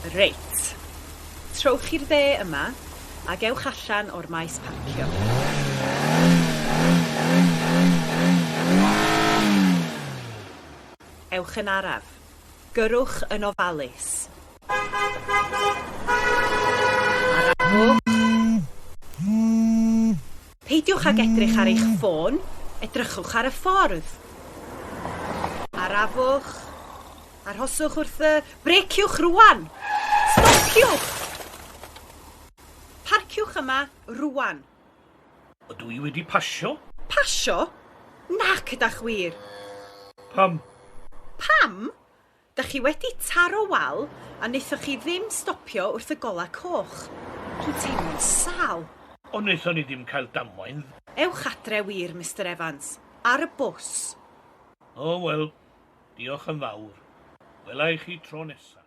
Reit. Trowch i'r dde yma ac ewch allan o'r maes parcio. Ewch yn araf. Gyrrwch yn ofalus. Arafwch. Peidiwch ag edrych ar eich ffôn, edrychwch ar y ffordd. Arafwch. Arhoswch wrth y... Breciwch rŵan! Stopiwch! Parciwch yma rŵan. Ydw i wedi pasio? Pasio? Nac ydach wir! Pam? Pam? Dach chi wedi taro wal a wnaethoch chi ddim stopio wrth y golau coch. Dwi'n teimlo'n sâl. Ond wnaethon ni ddim cael damwain. Ewch adre wir, Mister Evans. Ar y bws. O, wel, Diolch yn fawr. Wela i chi tro nesa.